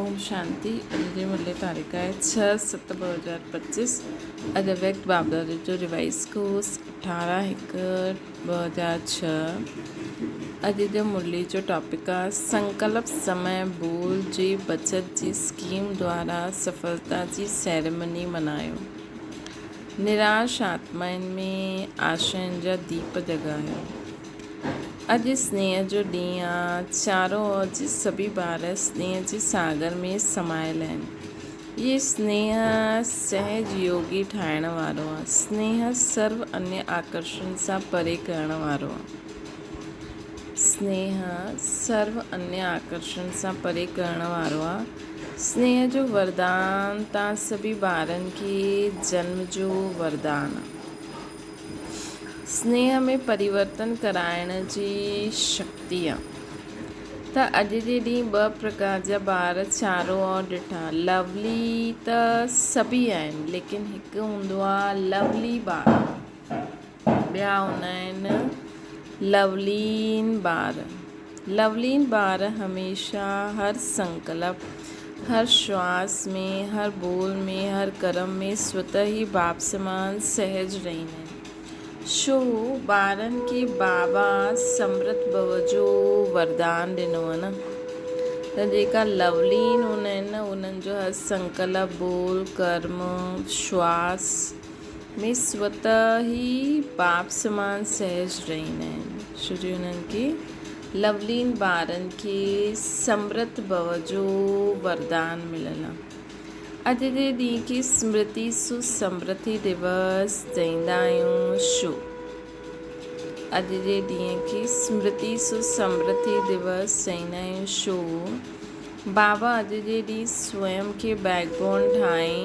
اوم شانتي اڄ جي مرلي تاريخ آهي 6/7/2025 اڄ اويڪت بابداري جو ريوائز ڪورس 18/1/2006 اڄ جو مرلي جو ٽاپڪ آهي سنڪلپ سمي بول جي بچت جي اسڪيم دوارا سڦلتا جي سيريمني منايو نراش آتمائن ۾ آشائن جا ديپ جڳايو. اڄ سنيهه جو ڏينهن آ. چارو اڄ سڀئي ٻار سنيهه جي ساگر ۾ سمايل آهن. هي سنيهه سهج يوگي ٺاهڻ وارو آ. سنيهه سرو انيه آڪرشن سان پري ڪرڻ وارو آ. سنيهه سرو انيه آڪرشن سان پري ڪرڻ وارو آ. سنيهه جو وردان تان سڀئي ٻارن کي جنم جو وردان آ. سنيهه ۾ پريورتن ڪرائڻ جي شڪتي آ. ته اڄ جي ڏينهن ٻه پرڪار جا ٻار چارو اور ڏٺا. لولي ته سڀئي آهن ليڪن هڪ هوندو آ لولي ٻار ٻيا هوندا آهن لولين ٻار. لولين ٻار هميشه هر سنڪلپ، هر شواس ۾، هر ٻول ۾، هر ڪرم ۾ سوته ئي باپ سمان سهج رهندا آهن. شو ٻارن کي بابا سمرت ڀو جو وردان ڏنو آهي نه ته جيڪا لولين هوندا آهن نه انهن جو هر سنڪلپ، ٻول، ڪرم، شواس ۾ سوته ئي باپ سمان سهج رهندا آهن. شو جي انهن کي لولين ٻارن کي سمرت ڀو جو وردان مليل آهي. اڄ جي ڏينهن کي سمرتي سسمرتي دوس چئيندا آهيون. شو اڄ جي ڏينهن کي سمرتي سسمرتي دوس چئيندا آهيون. شو بابا اڄ جي ڏينهن سوئم کي بيڪ بون ٺاهي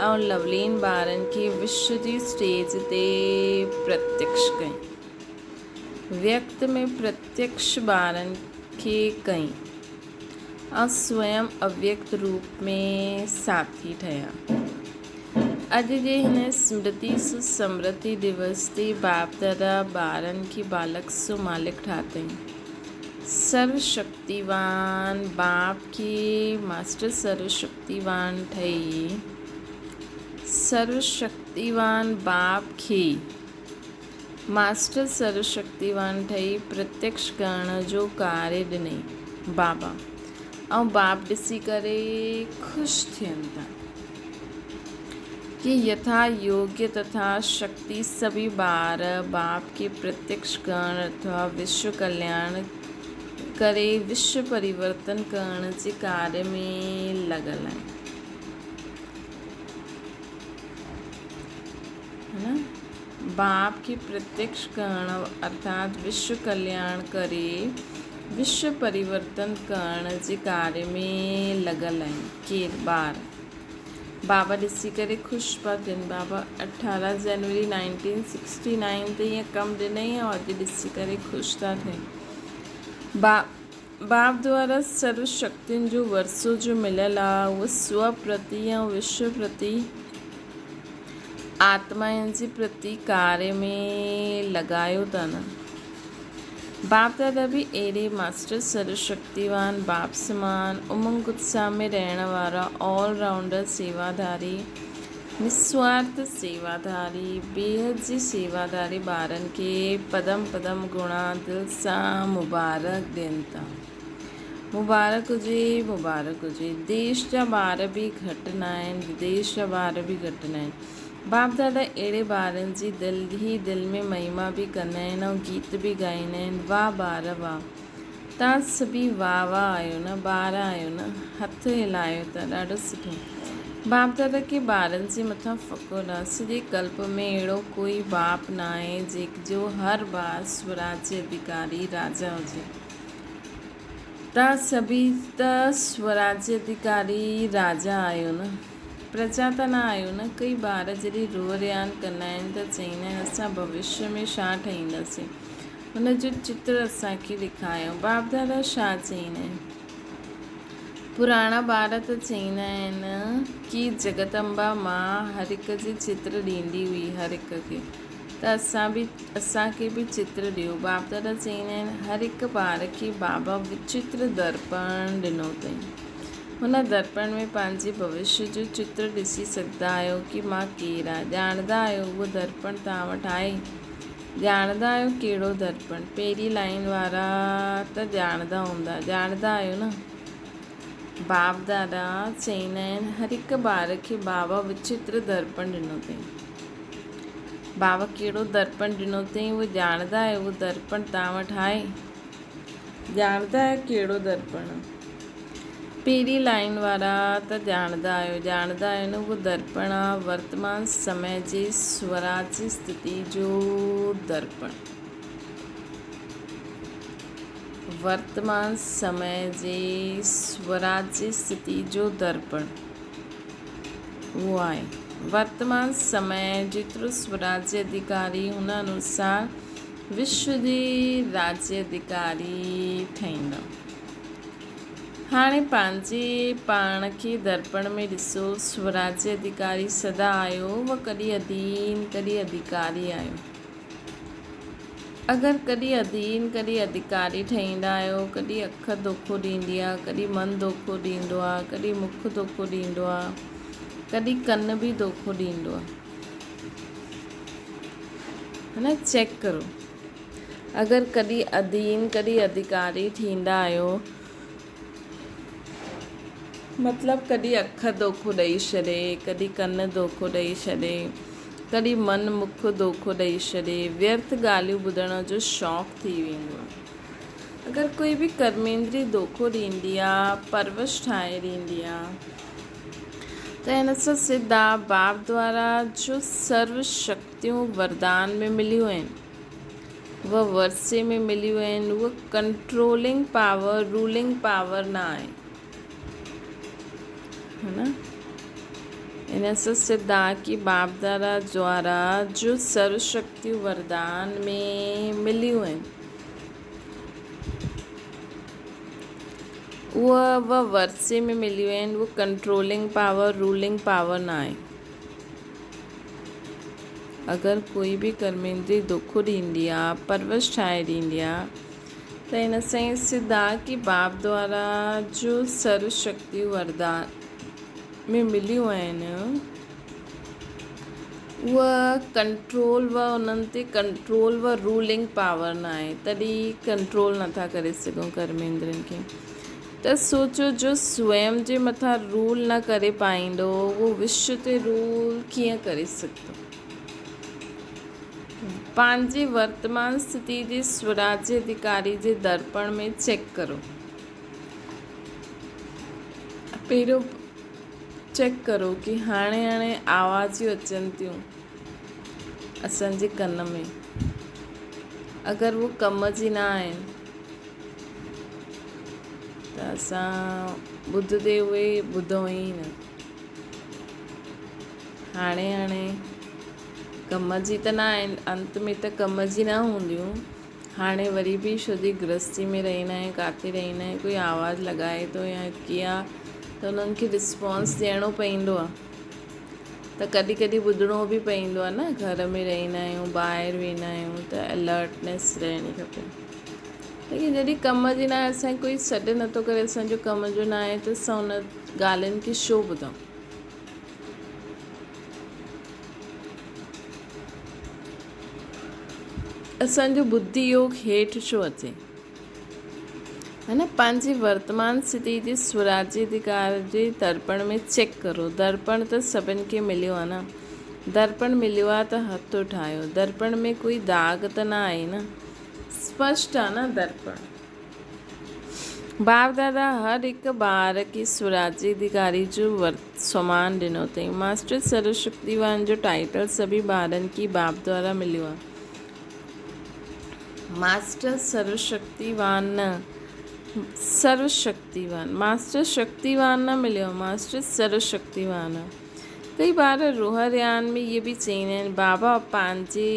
۽ لولين ٻارن کي وشو جي اسٽيج تي پرتيڪش ڪئي. ويڪت ۾ پرتيڪش ٻارن کي ڪئي ۽ سوئم اويڪت روپ ۾ ساٿي ٺهيا. اڄ جي هن سمرتي سسمرتي دوس تي باپ دادا ٻارن کي بالڪ سو مالڪ ٺاتائين. سرو شڪتيوان باپ کي ماسٽر سرو شڪتيوان ٺهي سرو شڪتيوان باپ کي ماسٽر سرو شڪتيوان ٺهي پرتيڪش ڪرڻ جو ڪاري ڏنئي. بابا ۽ باپ ڏسي ڪري خوش ٿين ٿا ڪي يٿا يوگيه تٿا شڪتي سڀئي ٻار باپ کي پرتيڪش ڪرڻ اٿوا وشو ڪلياڻ ڪري وشو پريورتن ڪرڻ جي ڪاري ۾ لڳل آهن. هن باپ کي پرتيڪش ڪرڻ ارٿات وشو ڪلياڻ ڪري وشو پريورتن ڪرڻ جي ڪاري ۾ لڳل آهن. ڪير ٻار بابا ڏسي ڪري خوش پيا ٿين. بابا 18 جنوري نائنٽين سڪسٽي نائين تي ائين ڪم ڏنئي ۽ اڄ ڏسي ڪري خوش ٿا ٿين. باپ دوارا سرو شڪتين جو ورثو جو مليل آ اهو سو پرتي ۽ وشو پرتي آتمائن جي پرتي ڪاري ۾ لڳايو ٿا نه. باپ دادا به اهڙي ماسٽر سرو شڪتيوان باپ سمان امنگ اتساهه ۾ رهڻ وارا آل رائونڊر سيواڌاري نسوارٿ سيواڌاري بيحد جي سيواڌاري ٻارن کي پدم پدم گڻا دل سان مبارڪ ڏين ٿا. مبارڪ هجي مبارڪ هجي. ديش جا ٻار به گهٽ ناهن وديش جا ٻار به گهٽ ناهن. باپ دادا اهڙي ٻارن جي دل ئي دل ۾ مهما به ڪندا آهن ۽ گيت به ڳائيندا آهن واه ٻار واه تان سڀئي واه واه آهيو نه ٻار آهيو نه هٿ هلايو ٿا ڏاڍو سٺو باپ دادا کي ٻارن جي مٿان فخر آ سڄي ڪلپ ۾ اهڙو ڪوئي باپ ناهي جيڪ جو هر ٻار سوراجي اڌيڪاري راجا هجي. توهان سڀيئي ته سوراجيه اڌيڪاري راجا آهيو نه؟ پرجا ته نه آهيو نه؟ ڪي ٻار جڏهن روح ريان ڪندا آهن ته چئيندا آهن اسان ڀوشيه ۾ ڇا ٺهينداسين؟ ان جو چتر اسان کي ڏيکايو. باپ دادا ڇا چئيندا آهن؟ پراڻا ٻار ته چئيندا آهن ڪي جڳت امبا ماء هر هڪ جي چتر ڏيندي هئي هر هڪ کي. ته اسان به اسان کي به چتر ڏيو. باپ دادا چئيندا آهن، هر هڪ ٻار کي بابا وچتر درپڻ ڏنو اٿئي. هن درپڻ ۾ پنهنجي ڀوشيه جو چتر ڏسي سگهندا آهيو ڪي مان ڪير آهيان. ڄاڻندا آهيو اهو درپڻ توهان وٽ آهي؟ ڄاڻندا آهيو ڪهڙو درپڻ؟ پهرين لائين وارا ته ڄاڻندا هوندا. ڄاڻندا آهيو نه؟ باپ دادا چئيندا آهن هر هڪ ٻار کي بابا وچتر درپڻ ڏنو اٿئي. بابا ڪهڙو درپڻ ڏنو اٿئي اهو ڄاڻندا آهيو؟ اهو درپڻ توهان وٽ آهي؟ ڄاڻندا آهيو ڪهڙو درپڻ؟ پهرين لائين وارا ته ڄاڻندا آهيو، ڄاڻندا آهيو نه اهو درپڻ آ ورتمان سمي جي سوراجي استٿي جو درپڻ. ورتمان سمي جي سوراجي استٿي جو درپڻ اهو آهي. ورتمان سمي جيترو سوراجي اڌيڪاري هن انوسار وشو جي راجيه اڌيڪاري ٺهيندؤ. هاڻي پنهنجي پاڻ کي درپڻ ۾ ڏسو. سوراجيه اڌيڪاري سدا آهيو و ڪڏهن اڌين ڪڏهن اڌيڪاري آهيو. اگر ڪڏهن اڌين ڪڏهن اڌيڪاري ٺهيندا آهيو، ڪڏهن اک دوکو ڏيندي آ، ڪڏهن من دوکو ڏيندو آ، ڪڏهن مک دوکو ڏيندو آ، ڪڏهن ڪن به دوکو ڏيندو آ. ها نه چيڪ ڪرو اگر ڪڏهن اڌين ڪڏهن اڌيڪاري ٿيندا آهيو مطلب ڪڏهن اک دوکو ڏئي ڇڏي ڪڏهن ڪن دوکو ڏئي ڇڏي ڪڏهن من مک دوکو ڏئي ڇڏي ويرٿ ڳالهيون ٻڌڻ جو شوق ٿي ويندو آهي اگر ڪوئي به ڪرميندري دوکو ڏيندي آ پرورش ٺاهي ڏيندي آ ته هن سان سڌا باپ دوارا جو سرو شڪتيون وردان ۾ مليون آهن و ورثي ۾ مليون آهن اهو ڪنٽرولنگ پاور رولنگ پاور نه آهي ها نه ان سان سڌا ڪي باپ دارا دوارا جو سرو شڪتيون وردان ۾ مليون آهن اهو به ورثي ۾ مليون آهن اهو ڪنٽرولنگ پاور رولنگ پاور نه آهي. اگر ڪوئي به ڪرميندري دوکو ڏيندي آ پرورش ٺاهي ڏيندي آ ته ان سان ئي سڌ آ ڪي باپ دوارا جو سرو شڪتيون وردان ۾ مليون آهن اها ڪنٽرول و انهن تي ڪنٽرول و رولنگ پاور نه آهي تڏهن ڪنٽرول نٿا ڪري سگهون ڪرميندرين کي ته سوچو جو سوئم جي مٿان رول نه ڪري پائيندو اهو وشو تي رول ڪيئن ڪري سگهندو پنهنجي ورتمان اسٿتي جي سوراجي اڌيڪاري جي درپڻ ۾ چيڪ ڪرو پهريون چيڪ ڪرو ڪي هاڻي هاڻي آوازيون اچن ٿيون اسان جي ڪن ۾ اگر اهو ڪم جي نه آهن ته اسان ٻڌندي اهي ٻڌون ئي نه هاڻي هاڻي ڪم جي ته نه آهن انت ۾ ته ڪم جي نه هونديون هاڻي وري به ڇو جي گرهستي ۾ رهندا آهيون ڪاٿي رهندا آهيون ڪوئي آواز لڳائي ٿو يا ڪيئن ته انهن کي رسپانس ڏيڻو پوندو آهي ته ڪڏهن ڪڏهن ٻڌڻو به پوندو آهي نه گهر ۾ رهندا آهيون ٻاهر ويندا آهيون ته الرٽنيس رهڻي کپي ليڪن جڏهن ڪم جي نه آهي اسان کي ڪوئي سڏ نٿو ڪري اسانجو ڪم جو نه آهي ته اسان ان ڳالهين کي ڇو ٻڌون اسان جو ٻڌي يوگ هيٺ ڇو اچي؟ ها نه پنهنجي ورتمان اسٿتي جي سوراجي اڌڪار جي درپڻ ۾ چيڪ ڪرو. درپڻ ته سڀن کي مليو آهي نه. درپڻ مليو آهي ته هٿ اٺايو. درپڻ ۾ ڪوئي داغ ته نه آهي نه. اسپشٽ آهي نه درپڻ. باپ دادا هر هڪ ٻار کي سوراجي اڌيڪاري جو سمان ڏنو اٿئي. ماسٽر سرو شڪتيوان جو ٽائيٽل سڀئي ٻارن کي باپ دوارا مليو آهي. ماسٽر سرو شڪتيوان نه سرو شڪتيوان ماسٽر شڪتيوان نه مليو آهي ماسٽر سرو شڪتيوان آهي. ڪئي ٻار روح ريان ۾ اهي به چئيندا آهن بابا پنهنجي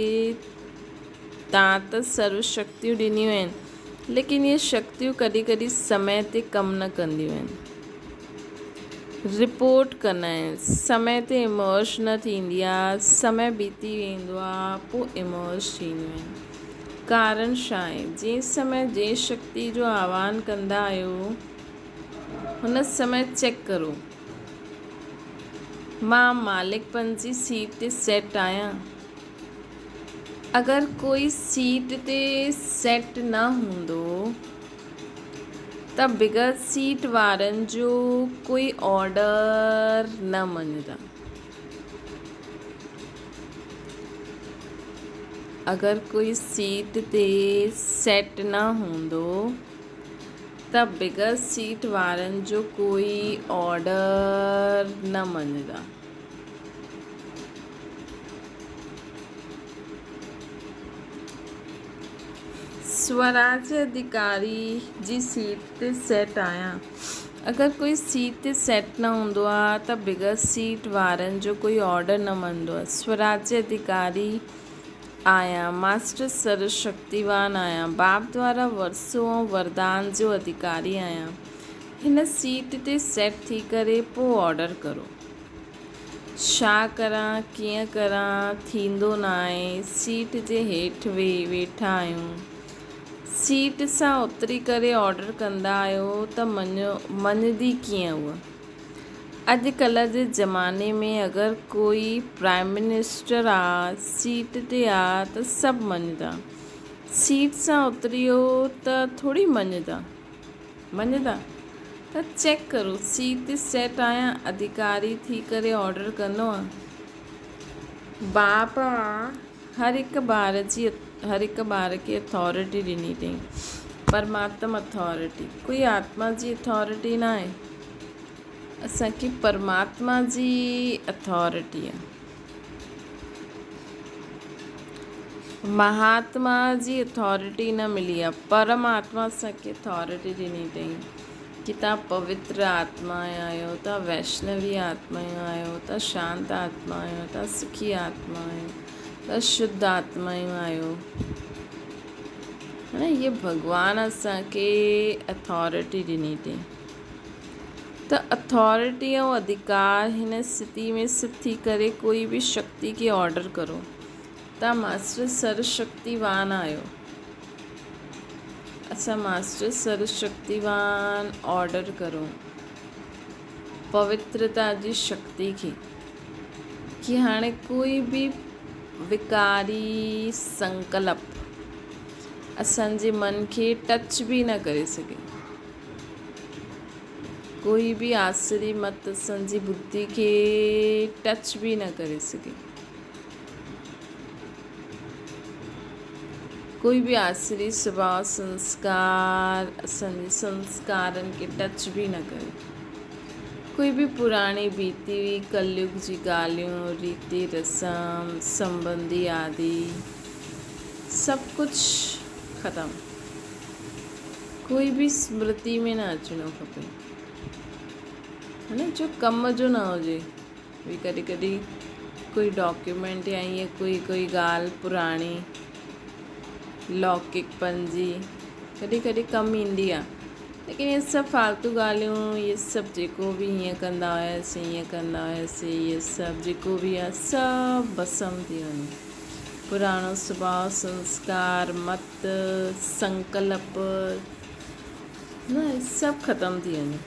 تان ته سرو شڪتيون ڏنيون آهن ليڪن اهي شڪتيون ڪڏهن ڪڏهن سمي تي ڪم نه ڪنديون آهن. رپورٽ ڪندا آهن. سمي تي ايمرج نه ٿيندي آهي. سمي بيتي ويندو آهي پوء ايمرج ٿينديون آهن. ڪارڻ ڇا آهي؟ جنهن سمي جنهن شڪتي جو آهوان ڪندا آهيو. هن سمي چيڪ ڪرو. مان مالڪپن جي سيٽ تي سيٽ آهيان. اگر ڪوئي سيٽ تي سيٽ نه هوندو ته بغير سيٽ وارن جو ڪوئي آرڊر نه مڃندا. اگر ڪوئي سيٽ تي سيٽ نه هوندو ته بغير سيٽ وارن جو ڪوئي آرڊر نه مڃندا. سوراج اڌيڪاري جي سيٽ تي سيٽ آهيان. اگر ڪوئي سيٽ تي سيٽ نه هوندو آ ته بغير سيٽ وارن جو ڪوئي آرڊر نه مڃندو آ. سوراج اڌيڪاري آهيان. ماسٽر سرو شڪتيوان آهيان. باپ دوارا ورثو ۽ وردان جو اڌيڪاري آهيان. هن سيٽ تي سيٽ ٿي ڪري پو آرڊر ڪرو. ڇا ڪران ڪيئن ڪران ٿيندو ناهي سيٽ جي هيٺ ويهي ويٺا آهيون. سيٽ سان اتري ڪري آرڊر ڪندا آهيو ته مڃو مڃدي ڪيئن هوء. اڄ ڪلهه جي زماني ۾ اگر ڪوئي پرائم منسٽر آ سيٽ تي آ ته سڀ مڃدا. سيٽ سان اتريو ته ٿوري مڃدا. مڃدا ته چيڪ ڪرو سيٽ تي سيٽ آهيان اڌيڪاري ٿي ڪري آرڊر ڪندو آ. باپ آ هر هڪ ٻار جي هر هڪ ٻار کي اٿارٽي ڏني اٿئي پرماتم اٿارٽي ڪوئي آتما جي اٿارٽي ناهي اسان کي پرماتما جي اٿارٽي آ. مهاتما جي اٿارٽي نه ملي آ پرماتما اسان کي اٿارٽي ڏني اٿئي ڪي تان پوتر آتما آهيو تان ويشنوي آتما آهيو تان شانت آتما آهيو تان سکي آتما آهيو تان شڌ آتما آهيو هي ڀڳوان اسان کي اٿارٽي ڏني اٿئي ته اٿارٽي ۽ اڌڪار هن اسٿتي ۾ سٿ ٿي ڪري ڪوئي به شڪتي کي آرڊر ڪرو. توهان ماسٽر سرو شڪتيوان آهيو. اسان ماسٽر سرو شڪتيوان آرڊر ڪرو پوترتا جي شڪتي کي ڪي هاڻي ڪوئي به وڪاري سنڪلپ اسان جي من کي ٽچ به نه ڪري سگهي. ڪوئي به آسري مت اسان جي ٻڌي کي ٽچ به نه ڪري سگهي. ڪوئي به آسري سڀاء سنسڪار اسان جي سنسڪارن کي ٽچ به نه ڪري. ڪوئي به پراڻي بيتي هئي ڪليگ جي ڳالهيون، ريتي رسم، سنبنڌي آدي سڀ ڪجهه ختم. ڪوئي به سمرتي ۾ نه اچڻو کپي ها نه جو ڪم جو نه هجي ڀئي ڪڏهن ڪڏهن ڪوئي ڊاڪيومينٽ يا ائين ڪوئي ڪوئي ڳالهه پراڻي لوڪڪ پنجي ڪڏهن ڪڏهن ڪم ايندي آهي ليڪن اهي سڀ فالتو ڳالهيون اهي سڀ جيڪو به هيئن ڪندا هياسين هيئن ڪندا هياسين اهي سڀ جيڪو به آهي سڀ ڀسم ٿي وڃي پراڻو سڀاء سنسڪار مت ته سنڪلپ نه سڀ ختم ٿي وڃي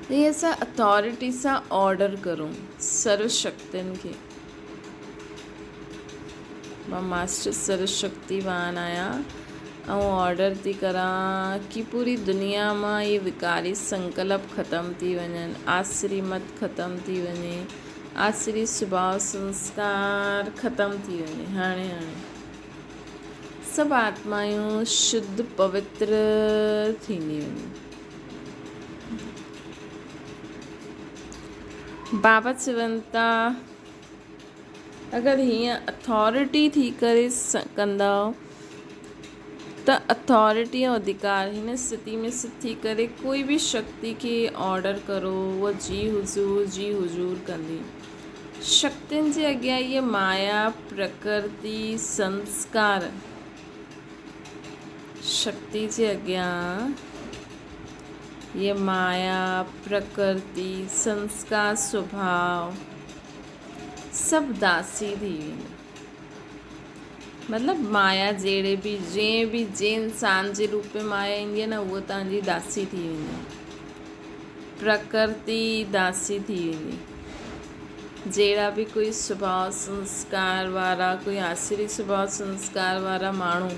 ته اسان اٿارٽي سان آرڊر ڪرون سرو شڪتين کي مان ماسٽر سرو شڪتيوان آهيان ۽ آرڊر ٿي ڪران ڪي پوري دنيا مان اهي وڪاري سنڪلپ ختم ٿي وڃن آسري مت ختم ٿي وڃي آسري سڀاء سنسڪار ختم ٿي وڃي هاڻي هاڻي سڀ آتمائون شڌ پوتر ٿيندي وڃن. بابا چون ٿا اگر هيئن اٿارٽي ٿي ڪري ڪندؤ ته اٿارٽي ۽ اڌڪار هن اسٿتي ۾ سٿ ٿي ڪري ڪوئي به شڪتي کي آرڊر ڪرو اها جي حضور جي حضور ڪندي. شڪتين جي اڳيان اهي مايا، پرڪرتي، سنسڪار، شڪتي جي اڳيان اهي مايا، پرڪرتي، سنسڪار، سڀاء سڀ داسي ٿي ويندا. مطلب مايا جهڙي به جنهن به جنهن انسان جي روپ ۾ مايا ايندي آهي نه اها توهان جي داسي ٿي ويندي آهي. پرڪرتي داسي ٿي ويندي. جهڙا به ڪوئي سڀاء سنسڪار وارا، ڪوئي آسري سڀاء سنسڪار وارا ماڻهو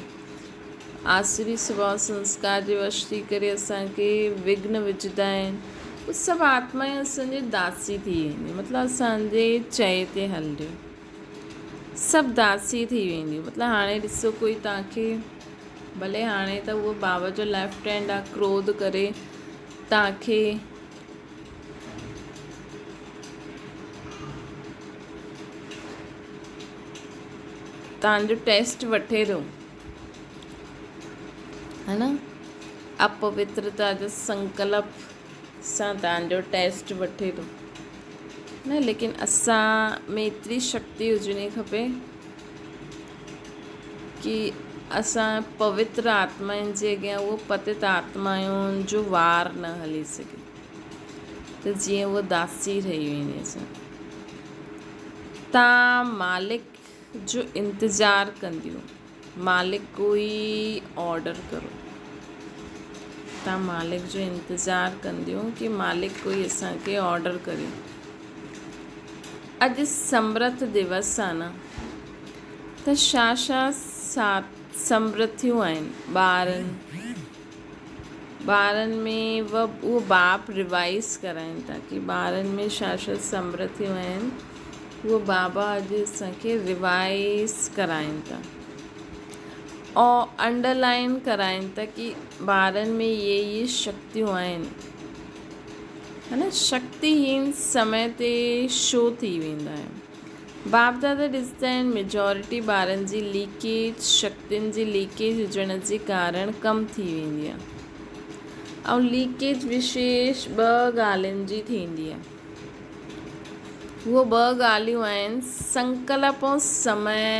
آسري سڀاء سنسڪار جي وش ٿي ڪري اسان کي وگهن وجهندا آهن، اهي سڀ آتمائون اسان جي داسي ٿي وينديون، مطلب اسان جي چئي تي هلنديون، سڀ داسي ٿي وينديون. مطلب هاڻي ڏسو ڪوئي توهان کي ڀلي هاڻي ته اهو بابا جو ليفٽ هينڊ آهي، ڪروڌ ڪري توهان کي توهان جو ٽيسٽ وٺي ٿو ها نه اپوترتا جو سنڪلپ سان توهان جو ٽيسٽ وٺي ٿو نه، ليڪن اسان ۾ ايتري شڪتي هجڻي کپي ڪي اسان پوتر آتمائن جي اڳيان اهو پتت آتمائن جو وار نه هلي سگهي ته جيئن اهو داسي رهي ويندي اسان تان مالڪ جو انتظار ڪنديون، مالڪ ڪوئي آرڊر ڪرو. تان مالڪ جو انتظار ڪنديون ڪي مالڪ ڪوئي اسان کي آرڊر ڪري. اڄ سمرٿ دوس آ نه ته شا شا سمرٿيون آهن ٻارن ٻارن ۾ اهو باپ ريوائز ڪرائين ٿا ڪي ٻارن ۾ ڇا ڇا سمرٿيون آهن اهو بابا اڄ اسان کي ريوائز ڪرائين ٿا اور انڊرلائن ڪرائين ٿا ڪي ٻارن ۾ اهي اهي شڪتيون آهن ها نه شڪتيهين سمي تي شو ٿي ويندا آهن. باپ دادا ڏسندا آهن ميجارٽي ٻارن جي ليڪيج شڪتين جي ليڪيج هجڻ جي ڪارڻ ڪم ٿي ويندي آهي ۽ ليڪيج وشيش ٻه ڳالهين جي ٿيندي آهي اهو ٻه ڳالهيون آهن سنڪلپ ۽ سمي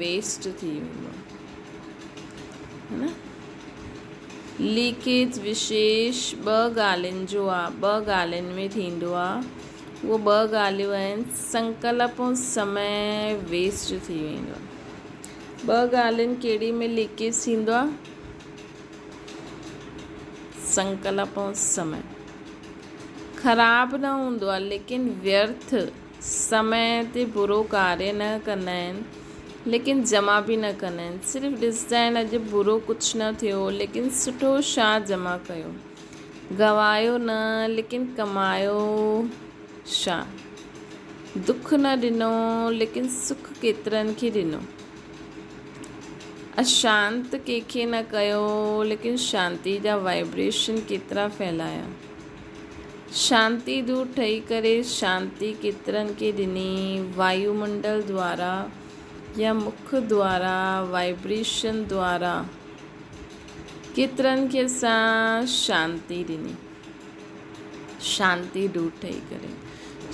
ويسٽ ٿي ويندو آهي نه ليڪيج وشيش ٻه ڳالهين جو آهي ٻه ڳالهين ۾ ٿيندو آهي اهو ٻه ڳالهيون آهن، سنڪلپ ۽ سمي ويسٽ ٿي ويندو آهي. ٻه ڳالهين ڪهڙي ۾ ليڪيج ٿيندو آهي؟ سنڪلپ ۽ سمي. خراب نه هوندو آهي ليڪن ويرٿ سمي تي برو ڪاريه نه ڪندا آهن ليڪن جمع به نه ڪندا آهن. صرف ڏسندا آهن اڄ برو ڪجهه نه ٿيو ليڪن سٺو ڇا جمع ڪيو. گنوايو نه ليڪن ڪمايو ڇا؟ دک نه ڏنو ليڪن سک ڪيترن کي ڏنو؟ اشانت ڪنهن کي نه ڪيو ليڪن شانتي جا وائبريشن ڪيترا ڦهلايا؟ شانتي دوت ٺهي ڪري شانتي ڪيترن کي ڏني؟ وايومنڊل دوارا يا مک دوارا وائبريشن دوارا؟ ڪيترن کي اسان شانتي ڏني. شانتي دوت ٺهي ڪري.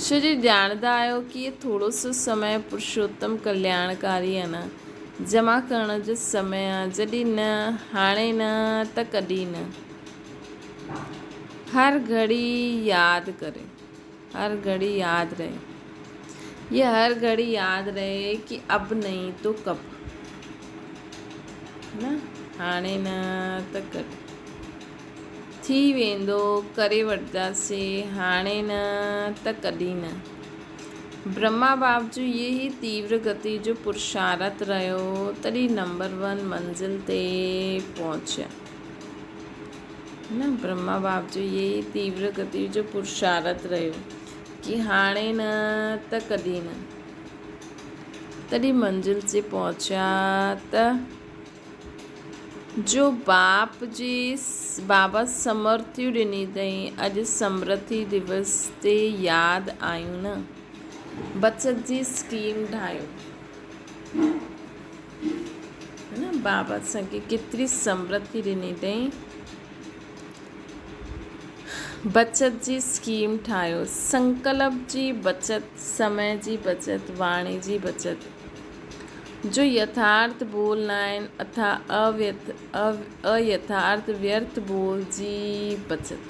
ڇو جو ڄاڻندا آهيو ڪي هي ٿورو سو سمي پرشوتم ڪلياڻڪاري آهي نه، جمع ڪرڻ جو سمي آهي، جڏهن نه هاڻي نه ته ڪڏهن نه. هر گهڙي ياد ڪري، هر گهڙي ياد رهي. يه هر گهڙي ياد رهي ڪي اب نهين تو ڪب. نه هاڻي نه ته ڪڏهن. ٿي ويندو ڪري وٺنداسين هاڻي نه ته ڪڏهن نه. برهما باپ جو اهي ئي تيور گتي جو پرشارٿ رهيو تڏهن نمبر ون منزل تي پهچيا. نه برهما باپ جو اهي ئي تيور گتي جو پرشارٿ رهيو ڪي هاڻي نه ته ڪڏهن نه. تڏهن منزل تي پهچيا ته جو باپ جي بابا سمرٿيون ڏني اٿئي اڄ سمرٿي دوس تي ياد آيون نه بچت جي اسڪيم ٺاهيو نه بابا اسان کي ڪيتري سمرٿي ڏني اٿئي بچت جي اسڪيم ٺاهيو سنڪلپ جي بچت سمي جي بچت واڻي جي بچت جو يٿارٿ ٻول ناهن اٿا ايٿارٿ ويرٿ ٻول جي بچت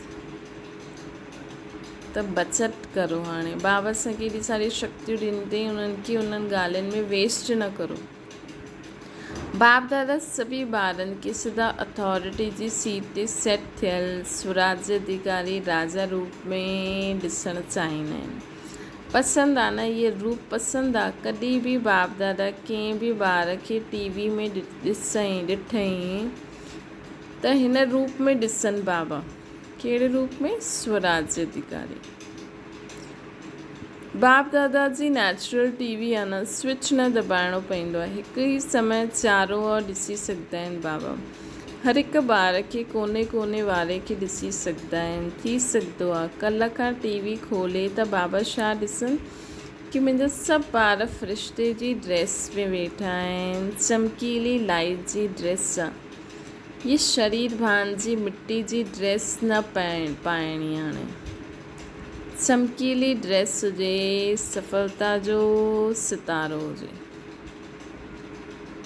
ته بچت ڪرو هاڻي بابا اسان کي ايڏي ساري شڪتيون ڏني اٿئي انهن کي انهن ڳالهين ۾ ويسٽ نه ڪرو. باپ دادا سڀئي ٻارن کي سدا اٿارٽي جي سيٽ تي سيٽ ٿيل سوراجيه اڌيڪاري راجا روپ ۾ ڏسڻ چاهيندا آهن. پسند آ نه اهي روپ پسند آ. ڪڏهن به باپ دادا ڪنهن به ٻار کي ٽي وي ۾ ڏسئين ڏٺئين ته هن روپ ۾ ڏسن بابا ڪهڙي روپ ۾ سوراجيه اڌيڪاري. باپ دادا جي نيچرل ٽي وي آ نه سوئچ نه دٻائڻو پوندو آ هڪ ئي سمي چارو اور ڏسي سگهندا آهن بابا هر هڪ ٻار کي ڪوني ڪوني واري کي ڏسي سگهندا آهن ٿي سگهندو آ ڪلهه کان ٽي وي کولي ته بابا ڇا ڏسن ڪي منهنجا سڀ ٻار فرشتي جي ڊريس ۾ ويٺا آهن چمڪيلي لائيٽ جي ڊريس آ هي شرير ڀان جي مٽي جي ڊريس نه پائڻي هاڻي. چمڪيلي ڊريس هجي، سڦلتا جو ستارو هجي.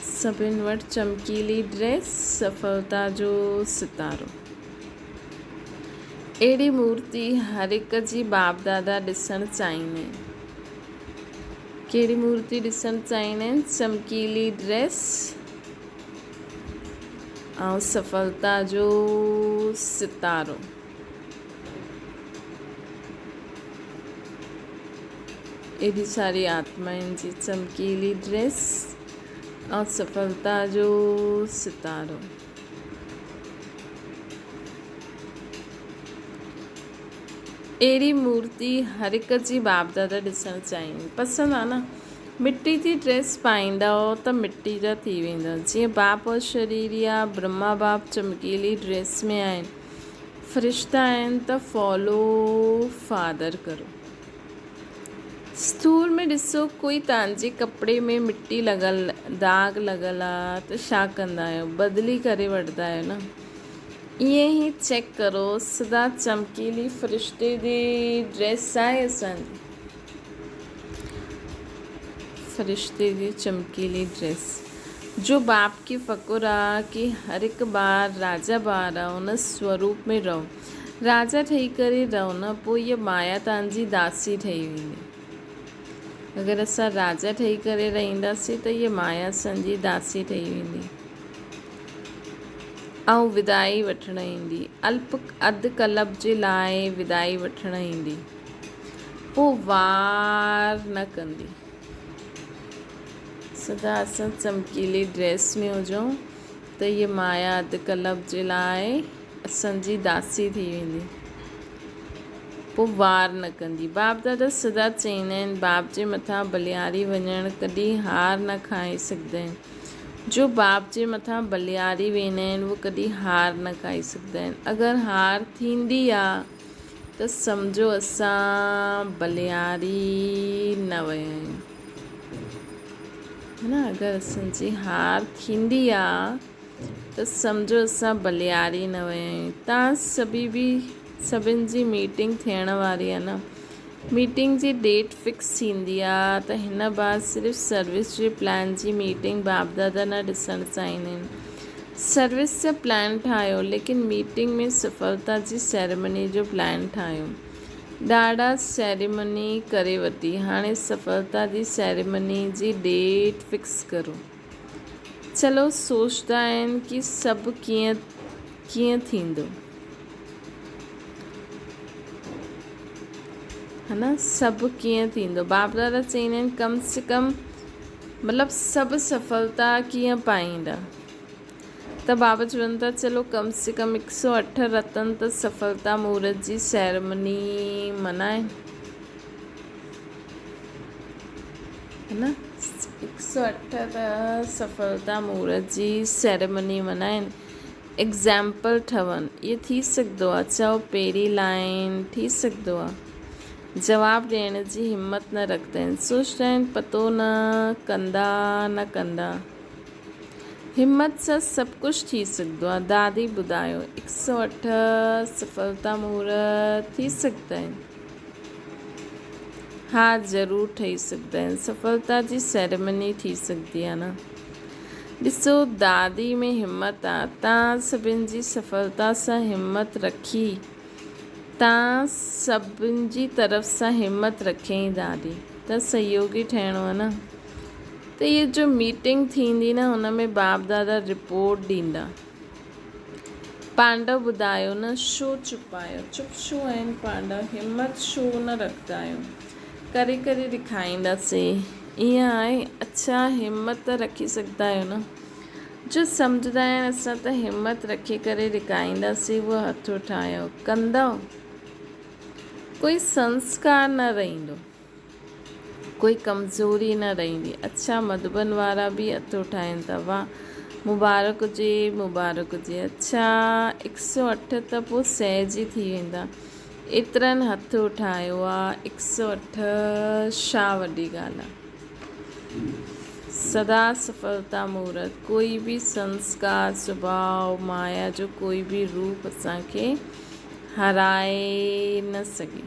سڀن وٽ چمڪيلي ڊريس، سڦلتا جو ستارو. اهڙي مورتي هر هڪ جي باپ دادا ڏسڻ چاهيندا آهن. ڪهڙي مورتي ڏسڻ چاهيندا آهن؟ چمڪيلي ڊريس ۽ سڦلتا جو ستارو. ايڏي ساري آتمائن جي چمڪيلي ڊريس ۽ سڦلتا جو ستارو. اهڙي مورتي هر هڪ جي باپ دادا ڏسڻ چاهين. پسند آ نه. مٽي جي ڊريس پائيندؤ ته مٽي جا ٿي ويندؤ. جيئن باپ شرير يا برهما باپ چمڪيلي ڊريس ۾ آهن. فرشتا آهن ته فالو فادر ڪرو. اسٿول ۾ ڏسو ڪوئي توهان جي ڪپڙي ۾ مٽي لڳل داغ لڳل آ ته ڇا ڪندا آهيو بدلي ڪري وٺندا آهيو نه ائين ئي چيڪ ڪرو سدا چمڪيلي فرشتي جي ڊريس آهي اسان جي فرشتي جي چمڪيلي ڊريس جو باپ کي فخر آ ڪي هر هڪ ٻار راجا ٻار آ ان سوروپ ۾ رهو راجا ٺهي ڪري رهو نه پوء هيء مايا توهان جي داسي ٺهي ويندي اگر اسان راجا ٺهي ڪري رهنداسين ته هيء مايا اسان جي داسي ٺهي ويندي ۽ ودائي وٺڻ ايندي الپ اڌ ڪلپ جي لاء ودائي وٺڻ ايندي پوء وار نه ڪندي. سدا اسان چمڪيلي ڊريس ۾ هجون ته هيء مايا اڌ ڪلپ جي لاء اسان جي داسي ٿي ويندي. پوء وار نه ڪندي. باپ دادا سدا چئيندا آهن، باپ جي مٿان بلياري وڃڻ ڪڏهن هار نه کائي سگهندا آهن. جو باپ جي مٿان بلياري ويندا آهن، اهي ڪڏهن هار نه کائي سگهندا آهن. اگر هار ٿيندي آ ته سمجهو اسان بلياري نه ويا آهيون. ها نه اگر اسان جي هار ٿيندي آ ته سمجهو اسان بلياري نه ويا آهيون. تان سڀي به سڀن جي ميٽنگ ٿيڻ واري آ نه. ميٽنگ جي ڊيٽ فڪس ٿيندي آ ته هن بعد صرف سروس جي پلان جي ميٽنگ باپدادا نه ڏسڻ چاهيندا آهن. سروس جا پلان ٺاهيو ليڪن ميٽنگ ۾ سڦلتا جي سيريمني جو پلان ٺاهيو. ڏاڍا سيريمني ڪري ورتي هاڻي سڦلتا جي سيريمني جي ڊيٽ فڪس ڪرو. چلو سوچدا آهن ڪي سڀ ڪيئن ڪيئن ٿيندو. ها نه سڀ ڪيئن ٿيندو باپ دادا چئيندا آهن ڪم سي ڪم مطلب سڀ سڦلتا ڪيئن پائيندا ته بابا چون ٿا چلو ڪم سي ڪم هڪ سو اٺ رتن ته سڦلتا مورت جي سيرمني منائين نه هڪ سو اٺ ته سڦلتا مورت جي سيرمني منائين ايگزامپل ٺهن اهي ٿي سگهندو آ چئو پهرين لائين ٿي سگهندو آ جواب ڏيڻ جي همت نه رکندا آهن سوچندا آهن پتو نه ڪندا نه ڪندا همت سان سڀ ڪجهه ٿي سگهندو آ دادي ٻڌايو هڪ سو اٺ سڦلتا مهورت ٿي سگهندا آهن ها ضرور ٺهي سگهندا آهن سڦلتا جي سيريمني ٿي سگهندي آ نه ڏسو دادي ۾ همت آ، تان سڀن جي سڦلتا سان همت رکي، تان سڀن جي طرف سان همت رکيائين دادي ته سهيوگي ٺهڻو آ نه. ته هيء جو ميٽنگ ٿيندي نه ان ۾ باپ دادا رپورٽ ڏيندا. پانڊو ٻڌايو نه ڇو چپ آهيو؟ چپ ڇو آهن پانڊو؟ همت ڇو نه رکندا آهيو؟ ڪري ڪري ڏيکارينداسين. ائين آهي؟ اڇا همت ته رکي سگهندا آهيو نه؟ جو سمجهندا آهن اسان ته همت رکي ڪري ڏيکارينداسين اهو هٿ اٺايو. ڪندؤ؟ ڪوئي سنسڪار نه رهندو. ڪوئي ڪمزوري نه رهندي. اڇا مڌوبن وارا به هٿ اٺائين ٿا. واھ مبارڪ هجي مبارڪ هجي. اڇا هڪ سئو اٺ ته پوء سهج ئي ٿي ويندا. ايترن هٿ اٺايو آ هڪ سئو اٺ ڇا وڏي ڳالهه آ. سدا سڦلتا مورت ڪوئي به سنسڪار سڀاء مايا جو ڪوئي به روپ اسان کي هارائي نه سگهي.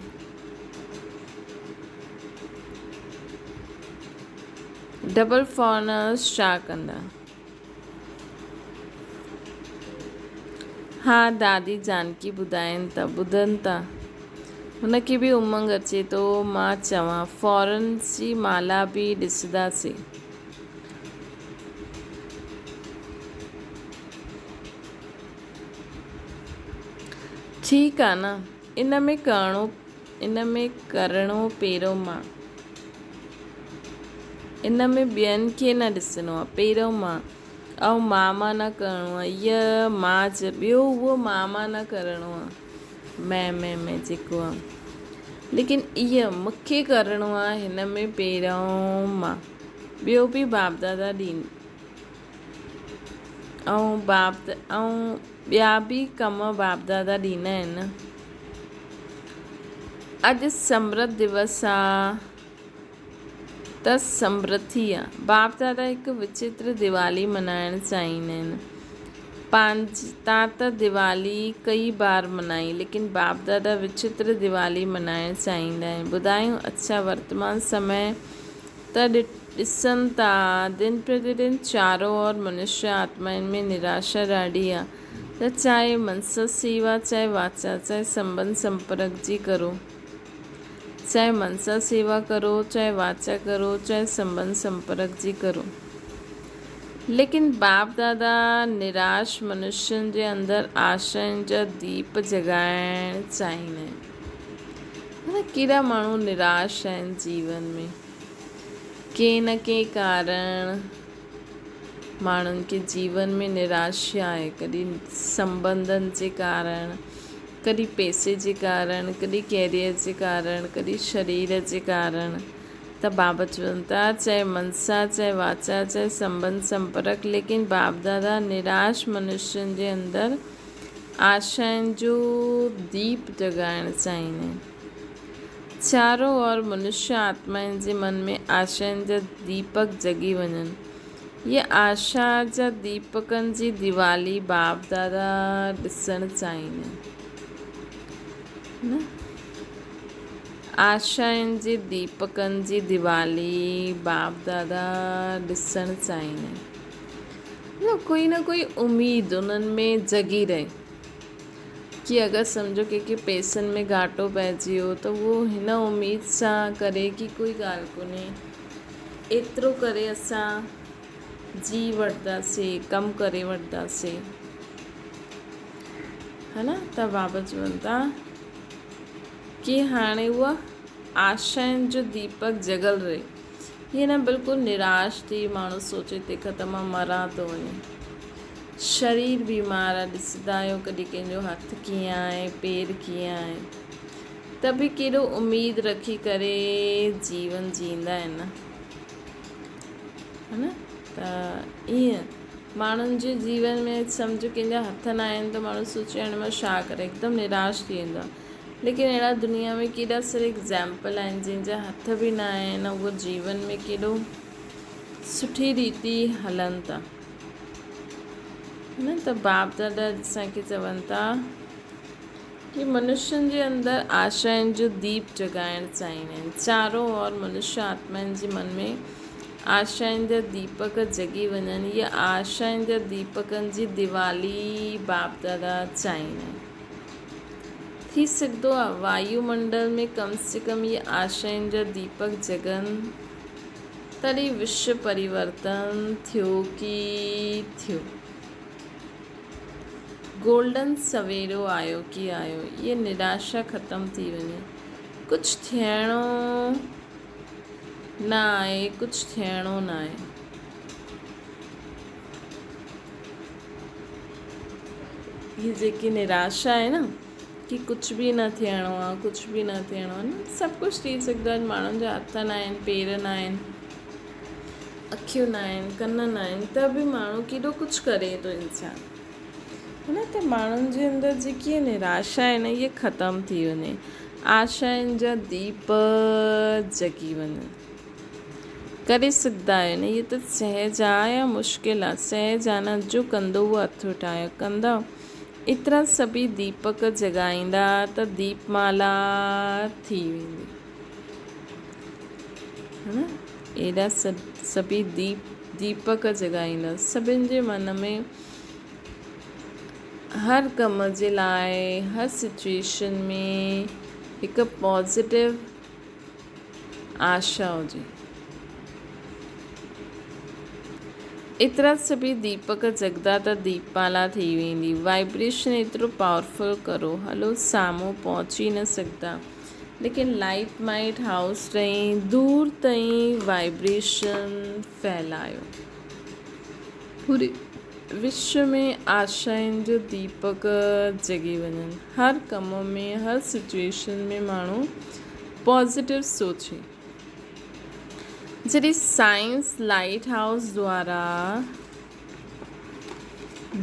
ڊبل فارنرس ڇا ڪندا؟ ها دادي جانڪي ٻڌائين ٿا ٻڌن ٿا. هن کي به امنگ اچي ٿو مان چوان فارنرس جي مالا به ڏسنداسين. ٺيڪ آ نه ان ۾ ڪرڻو ان ۾ ڪرڻو پهريون مان ان ۾ ٻين کي نه ڏسڻو آ پهريون مان ۽ مان مان نه ڪرڻو آ هيء مان ٻيو اهو مان مان نه ڪرڻو آ مين مين مين جيڪو آ ليڪن ايء مون کي ڪرڻو آ هن ۾ پهريون مان ٻيو به باپ دادا ڏين ۽ باپ ۽ ٻيا به ڪم باپ دادا ڏيندا آهن نه. اڄ سمرت دوس آ ته سمرٿي آ. باپ دادا هڪ وچتر ديوالي منائڻ چاهيندا آهن. پنهنجي تان ته ديوالي ڪئي بار منائي ليڪن باپ دادا وچتر ديوالي منائڻ چاهيندا آهن. ٻڌايون اڇا ورتمان سمي ته ڏسن ٿا دن پرتي دن چارو اور منشيه آتمائن ۾ نراشا ڏاڍي آ ته چاهي منسا سيوا چاهي واچا چاهي سنبنڌ سمپرڪ جي ڪرو چاهي منسا سيوا ڪرو چاهي واچا ڪرو چاهي سنبنڌ سمپرڪ جي ڪرو ليڪن باپ دادا نراش منشين جي اندر آشائن جا ديپ جڳائڻ چاهيندا آهن. معنيٰ ڪيڏا ماڻهو نراش آهن جيون ۾، ڪنهن نه ڪنهن ڪارڻ ماڻهن کي جيون ۾ نراشي آهي، ڪڏهن سنٻنڌن جي ڪارڻ، ڪڏهن پئسي جي ڪارڻ، ڪڏهن ڪيريئر جي ڪارڻ، ڪڏهن شرير جي ڪارڻ ته بابا چون ٿا چاهي منسا چاهي واچا چاهي سنٻنڌ سمپرڪ ليڪن باپ دادا نراش منشين جي اندر آشائن جو ديپ جڳائڻ چاهيندا آهن. چارو اور منشيه آتمائن جي من ۾ آشائن جا ديپڪ جڳي وڃن. اهي آشا جا ديپڪن جي ديوالي باپ دادا ڏسڻ چاهيندا آهن. آشائن جي ديپڪن جي ديوالي باپ دادا ڏسڻ چاهيندا آهن. مطلب ڪوئي نه ڪوئي اميد انهن ۾ جڳي رهي ڪي اگر سمجهو ڪنهن کي پئسن ۾ گهاٽو پئجي ويو ته اهو هن اميد سان ڪري ڪي ڪوئي ڳالهه ڪونهي ايترو ڪري اسان جي وٺنداسي ڪم ڪري وٺنداسي ها نه ته بابا چون ٿا ڪي هاڻي اها آشائن جو ديپڪ جڳل رهي هيء نه بلڪل نراش ٿي ماڻهو سوچي تنهن کان ته مان مران ٿو وڃي. شرير بيمار آ، ڏسندا آهيو ڪڏهن ڪنهن جو هٿ ڪيئن آهي، پير ڪيئن آهي. ته به ڪيڏو اميد رکي ڪري جيون جيئندا آهن نه. ها نه ته ائين ماڻهن جي جيون ۾ سمجهه ڪنهن جا هٿ نه آهن ته ماڻهو سوچي هاڻي مان ڇا ڪريان هڪدم نراش ٿي ويندو آهي. ليڪن اهڙا دنيا ۾ ڪيڏا سارا ايگزامپل آهن جن جا هٿ به نه آهن اهو جيون ۾ ڪيڏو سٺي ريتي هلن ٿا نه ته باپ دادا اسان کي چون ٿا ڪي منشين جي اندر آشائن جو ديپ جڳائڻ چاهيندا آهن چارو اور منشي آتمائن جي من ۾ آشائن جا ديپڪ جڳي وڃن يا آشائن جا ديپڪن جي ديوالي باپ دادا چاهيندا آهن ٿي سگهندو آ وايو منڊل ۾ ڪم سي ڪم اهي آشائن جا ديپڪ جڳن. تڏهن وشو پريورتن ٿيو ڪي ٿيو. گولڊن سويرو آيو ڪي آيو. اهي نراشا ختم ٿي وڃي. ڪجهه ٿيڻو نه آهي، ڪجهه ٿيڻو نه آهي. هي جيڪي نراشا آهي نه ڪي ڪجهه به نه ٿيڻو آهي، ڪجهه به نه ٿيڻو آهي، سڀ ڪجهه ٿي سگهندو آهي. ماڻهن جا هٿ نه آهن، پير نه آهن. اکيون نه آهن، ڪن نه آهن ته به ماڻهو ڪيڏو ڪجهه ڪري ٿو انسان ها نه ته ماڻهن جي اندر جيڪي نراشا آهي نه اهي ختم ٿي وڃي آشائن جا ديپ جڳي وڃن ڪري سگهندا آهيو نه اهي ته سهج آ يا مشڪل آ سهج آ نه جو ڪندو اهو هٿ اٺايو ڪندؤ ايترا سڀئي ديپڪ جڳائيندا ته ديپ مالا ٿي ويندي ها نه ايڏا سڀيئي ديپ ديپڪ جڳائيندا. سڀن جي من ۾ هر ڪم جي لاء هر سچوئيشن ۾ هڪ پازيٽو آشا هجي. ايترا سڀيئي ديپڪ جڳدا ته ديپ مالا ٿي ويندي. وائبريشن ايترو پاورفل ڪرو هلو سامهون پهچي نه سگهندا. ليڪن لائيٽ مائيٽ هائوس تائين دور تائين وائبريشن ڦهلايو. پوري وشو ۾ آشائن جو ديپڪ جڳي وڃن. هر ڪم ۾ هر سچوئيشن ۾ ماڻهو پازيٽو سوچي. جڏهن سائنس لائيٽ هائوس دوارا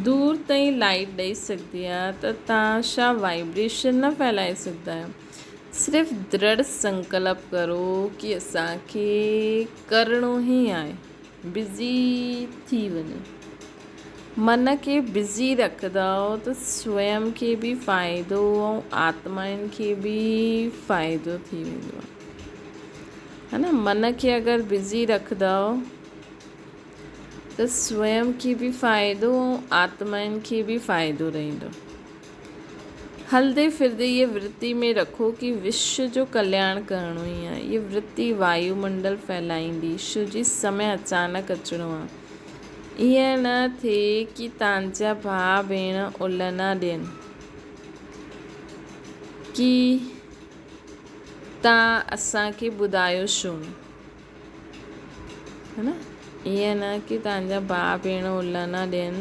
دور تائين لائيٽ ڏئي سگهندي آهي ته توهان ڇا وائبريشن نه ڦهلائي سگهندا آهيو؟ صرف درڙ سنڪلپ ڪرو ڪي اسان کي ڪرڻو ئي آهي. بزي ٿي وڃو. من کي بزي رکندؤ ته سويم کي به فائدو ۽ آتمائن کي به فائدو ٿي ويندو آهي. ها نه من کي اگر بزي رکندؤ ته سويم کي به فائدو ۽ آتمائن کي به فائدو رهندو. هلندي ڦرندي اهي ورتي ۾ رکو ڪي وشو جو ڪلياڻ ڪرڻو ئي آهي. اهي ورتي وايو منڊل ڦهلائيندي. شو جي سمي اچانڪ اچڻو آهي. ائين نه ٿئي ڪي تانجا ڀاء ڀيڻ الهنا ڏين ڪي تان اسان کي ٻڌايو ڇو نه. ها نه ائين نه ڪي توهان جا ڀاء ڀيڻ الانا ڏين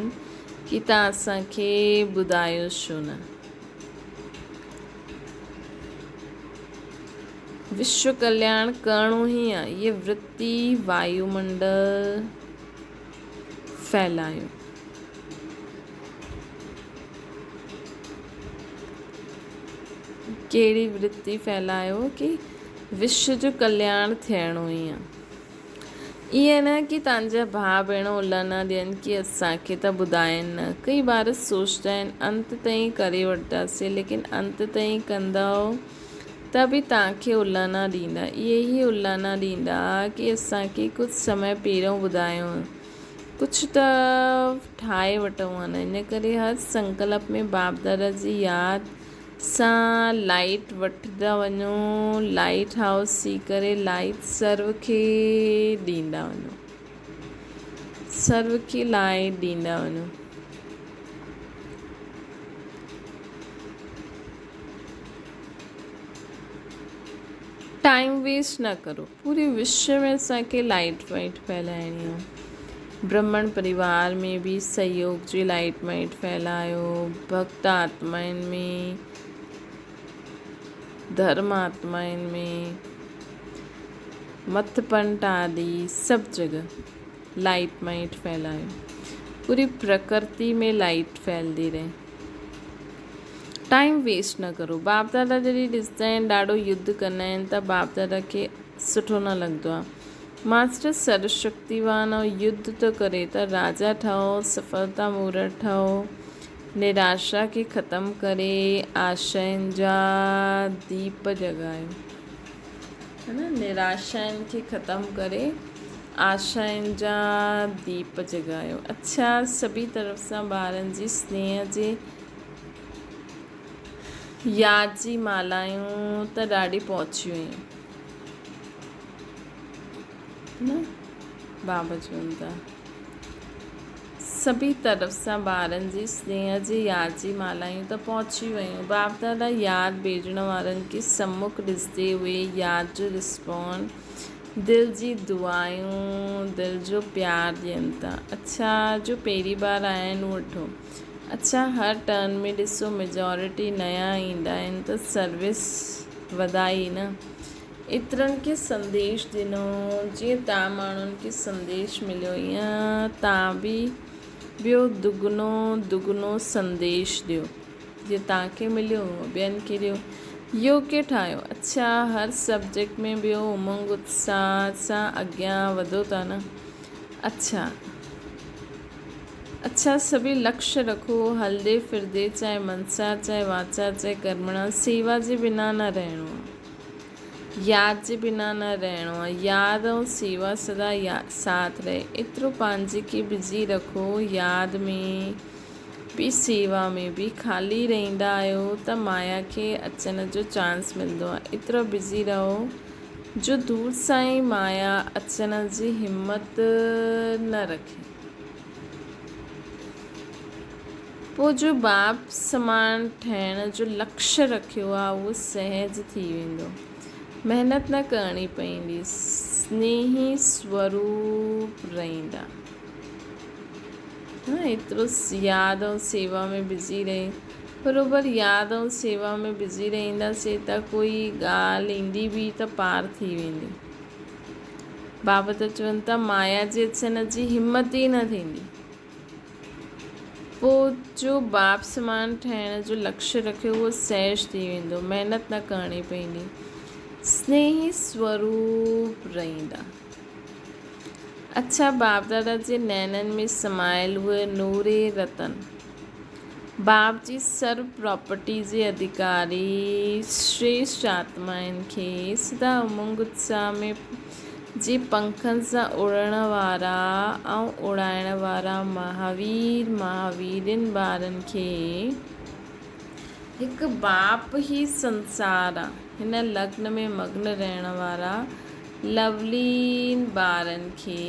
ڪي توهان اسان کي ٻڌايو ڇو نه. وشو ڪلياڻ ڪرڻو ئي آ هيء ورتي وايو منڊل ڦهلايو. ڪهڙي ورتي ڦهلايو ڪي وشو جو ڪلياڻ ٿيڻو ئي آ. ائين نه ڪي توهان جا ڀاء ڀيڻ الانا ڏين ڪي اسان کي ته ٻڌائين نه. ڪئي ٻار سوچدا آهن انت تائين ڪري وٺنداسين ليڪن انت تائين ڪندؤ ته به توهان کي الانا ڏيندا. اهي ئي الانا ڏيندا ڪي اسان کي ڪجهه سمي پهريون ٻڌايو ڪجهه ته ٺاهي وٺون ها نه. ان ڪري هر سنڪلپ ۾ باپ دادا جي ياد سان لائيٽ وٺندا وڃو، لائيٽ هائوس ٿي ڪري لائيٽ سرو کي ڏيندا وڃو، سرو کي لائيٽ ڏيندا وڃو. ٽائيم ويسٽ نه ڪرو، پوري وشو ۾ اسان کي لائيٽ وائيٽ ڦهلائڻي آهي. برهمڻ پريوار ۾ به سهيوگ جي لائيٽ مائيٽ ڦهلايو، ڀڳت آتمائن ۾، ڌرم آتمائن ۾، مٿ پنٽ آدي سڀ جڳهه لائيٽ مائيٽ ڦهلايو. پوري پرڪرتي ۾ لائيٽ ڦهلدي رهي. ٽائيم ويسٽ نه ڪرو. باپ دادا جڏهن ڏسندا آهن ڏاڍو يڌ ڪندا آهن ته باپ دادا کي سٺو نه لڳندو آهي. ماسٽر سرو شڪتيوان ۽ يڌ ٿو ڪري ته راجا ٺهو، سڦلتا مورت ٺهو، نراشا کي ختم ڪري آشائن جا ديپ جڳايو. ها نه نراشائن کي ختم ڪري آشائن جا ديپ جڳايو. اڇا سڀي طرف سان ٻارن جي سنيهه جي ياد جي مالائون ته ڏاڍي پهچي ويون. نه؟ بابا چون ٿا. سڀئي طرف سان ٻارن جي سنيهه جي ياد جي مالهايون ته پهچي ويون. باپ دادا ياد ڀيڄڻ وارن کي سمک ڏسندي اهي ياد جو رسپانس، دل جي دعايون، دل جو پيار ڏين ٿا. اڇا جو پهرين بار آيا آهن وٺو. اڇا هر ٽرن ۾ ڏسو ميجارٽي نيا ايندا آهن ته سروس وڌائي نه. ايترن کي سنديش ڏنو، جيئن تان ماڻهن کي سنديش مليو ايئن تان به ٻيو دگنو دگنو سنديش ڏيو، جيئن تان کي مليو اونئن ٻين کي ڏيو. يوگيه ٺاهيو. اڇا هر سبجيڪٽ ۾ ٻيو امنگ اتساهه سان اڳيان وڌو ٿا نه؟ اڇا اڇا سڀئي لڪش رکو، هلدي ڦردي چاهي منسا چاهي واچا چاهي ڪرمڻا سيوا جي بنا نه رهڻو آ. ياد جي بنا نه رهڻو آ. ياد ۽ سيوا سدا ساٿ رهي. ايترو پنهنجي کي بزي رکو ياد ۾ به سيوا ۾ به. خالي رهندا آهيو ته مايا کي اچڻ جو چانس ملندو آ. ايترو بزي رهو جو دور سان ئي مايا اچڻ جي همت نه رکي. پوء جو باپ سمان ٺهڻ جو لڪش رکيو آ اهو سهج ٿي ويندو. محنت نه ڪرڻي پوندي. سنيهي سوروپ رهندا. ها ايترو ياد ۽ سيوا ۾ بزي رهي. بروبر ياد ۽ سيوا ۾ بزي رهنداسين ته ڪوئي ڳالهه ايندي به ته پار ٿي ويندي. بابا ته چون ٿا مايا جي اچڻ جي همت ئي نه ٿيندي. پوء جو باپ سمان ٺهڻ جو لڪش رکيو اهو سهج ٿي ويندو، محنت نه ڪرڻي پوندي. سنيهي سوروپ رهندا. اڇا باپ دادا جي نينن ۾ سمايل اهي نوري رتن باپ جي سرو پراپرٽي جي اڌڪاري شريشٽ آتمائن کي سدا امنگ اتساهه ۾ جي پنکن سان اڙڻ وارا ۽ اڙائڻ وارا مهاوير مهاويرين ٻارن کي هڪ باپ هي سنسار آ هن لگن ۾ مگن رهڻ وارا لولين ٻارن کي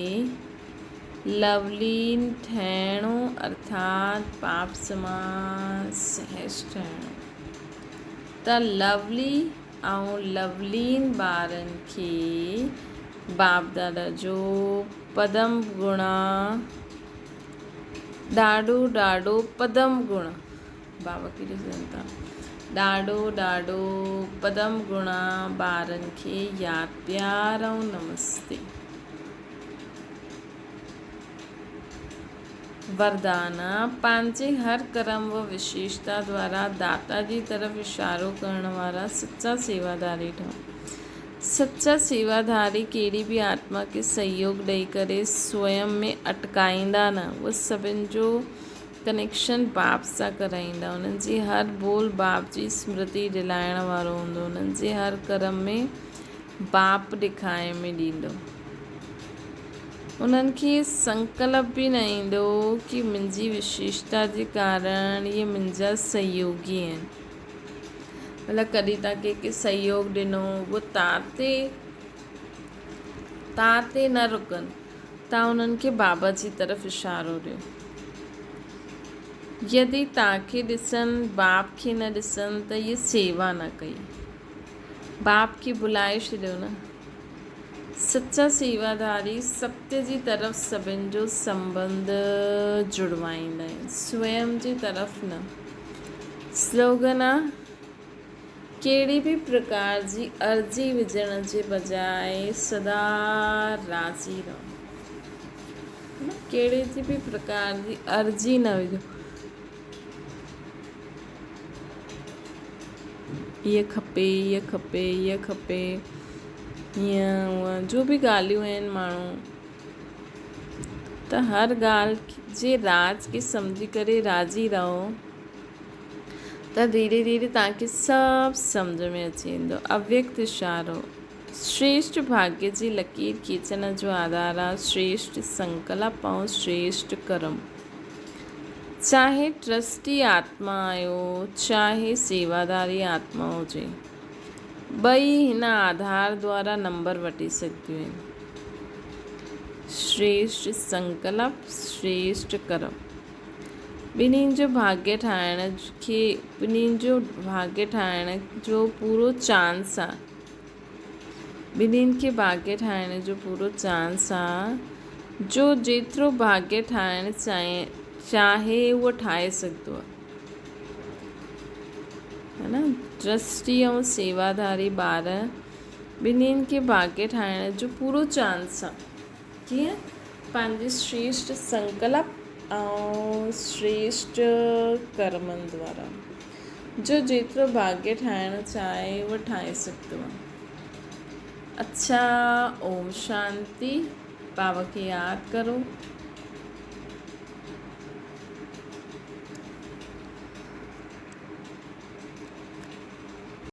لولين ٺهڻو ارٿات باپ سمان سهج ٺهڻو ته لولي ۽ لولين ٻارن کي باپدادا جو پدم گڻا ڏاڍو ڏاڍو پدم گڻ بابا کي ڏسن ٿا ڏاڍو ڏاڍو پدم گڻا ٻارن کي ياد پيار ۽ نمستي. وردان، پنهنجي هر ڪرم و وشيشتا دوارا داتا جي طرف اشارو ڪرڻ وارا سچا سيواڌاري ٺهو. سچا سيواڌاري ڪهڙي به آتما کي سهيوگ ڏئي ڪري سوئم ۾ اٽڪائيندا نه، اهي سڀن جو ڪنيڪشن باپ سان ڪرائيندا. انهن جي هر ٻول باپ جي سمرتي ڏلائڻ وارو هوندو. انهن جي هر ڪرم ۾ باپ ڏکائي ۾ ڏيندو. انهن کي سنڪلپ به نه ايندو ڪي منهنجي وشيشتا جي ڪارڻ اهي منهنجا سهيوگي آهن. مطلب ڪڏهن توهان ڪنهن کي سهيوگ ڏنو اهو توهان تي توهان تي نه رڪن توهان انهن کي بابا جي طرف اشارو ڏيو. يدي توهان کي ڏسن باپ کي نه ڏسن ته اهي سيوا نه ڪئي. باپ کي ڀلائي ڇڏيو نه. سچا سيواڌاري ستيه جي طرف سڀن جو سنٻنڌ جڙوائيندا آهن، سويم جي طرف نه. سلوگن آ، ڪهڙي به پرڪار جي عرضي وجهڻ جي بجاء سدا راضي رهو. ڪهڙي جي به پرڪار جي عرضي نه وجهو. هيء کپي هيء کپي هيء کپي هيئن هونئن جو به ڳالهيون آهن ماڻهو ته هر ڳالهه جي راز کي سمجهي ڪري راضي رهو ته ڌيري ڌيري توهان کي سڀ سمجهه ۾ اچي ويندو. اويڪت اشارو شريشٽ ڀاڳيه جي لڪير کيچڻ جو آڌار آ شريشٽ سنڪلپ ۽ شريشٽ ڪرم. چاهي ٽرسٽي آتما آهيو چاهي سيواداري آتما هجي، ٻئي هن آڌار دوارا نمبر وٺي سگهنديون آهن. شريشٽ سنڪلپ، شريشٽ ڪرم. ٻنهين جو ڀاڳيه ٺاهڻ کي ٻنهين جو ڀاڳيه ٺاهڻ جو پورو چانس آ. ٻنهين کي ڀاڳيه ٺاهڻ جو پورو چانس آ. جو جيترو ڀاڳيه ٺاهڻ چاهي اهو ٺاهي سگهندو آ. ها نه ٽرسٽي ۽ سيواڌاري ٻار ٻنهين کي ڀاڳيه ٺاهڻ جو پورو چانس آ. ڪيئن؟ پنهنجي شريشٽ سنڪلپ ۽ شريشٽ ڪرمن دوارا. جو جيترو ڀاڳيه ٺاهڻ چاهي اهو ٺاهي سگهندو آ. اڇا اوم شانتي. بابا کي ياد ڪرو.